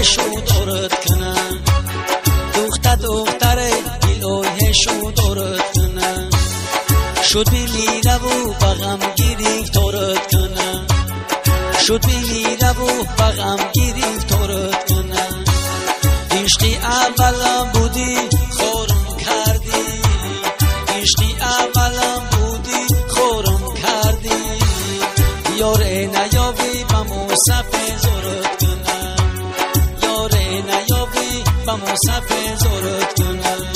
شو دورت کنم دختر دختر الهه شو دورت کنم شد میمیره و با غم گرفتارت کنم شد میمیره و با غم گرفتارت کنم عشقی اولم بودی خورم کردی عشقی اولم بودی خورم کردی یار نیابی با مصف زورت کنم یار نیابی با مصف زورت کنم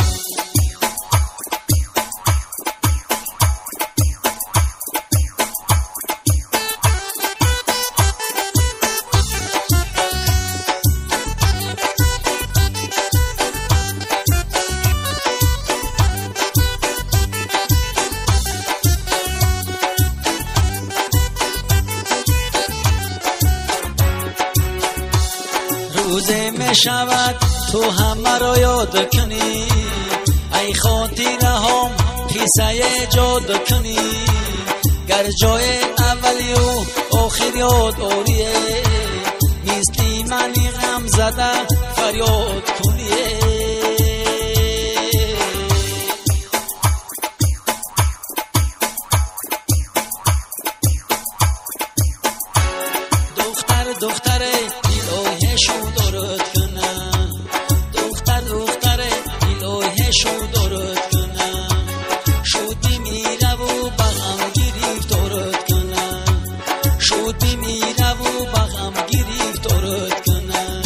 روزه می شود تو همه را یاد کنی ای خاطره هم قصه جاد کنی گر جای اولی و آخر یاد آریه مثل منی غم زده فریاد کنیه دختر دختر الهه شو دورت کنم دختر دختر الهه شو دورت کنم شد میمیره و با غم گرفتارت کنم شد میمیره و با غم گرفتارت کنم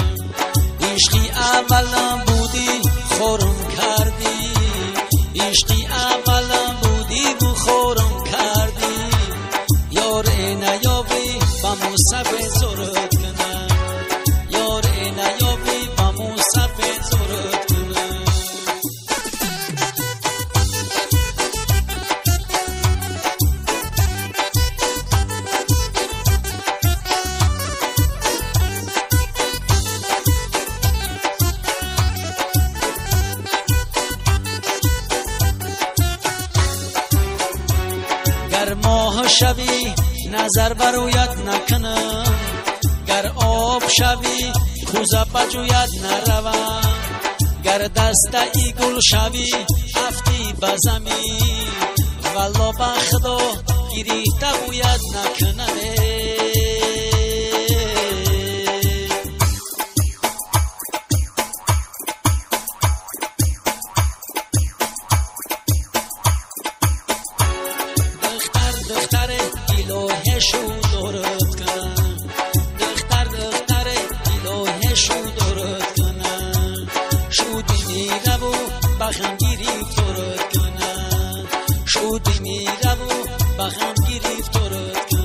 عشقی اولم بودی خورم کردی عشقی اولم بودی و خورم کردی یار نیابی با مصف زورت کنم یار نیابی با مصف زورت کنم گر ماه شوی نظر برویت نکنم گر آب شوی کوزه بجویت نروم گر دسته ای گل شوی افتی به زمین والله به خدا گریفته بوید نکنم دختر دختر الهه شو دورت کنم دختر دختر الهه شو دورت کنم شد میمیره و با غم گرفتارت کنم شد میمیره و با غم گرفتارت کنم.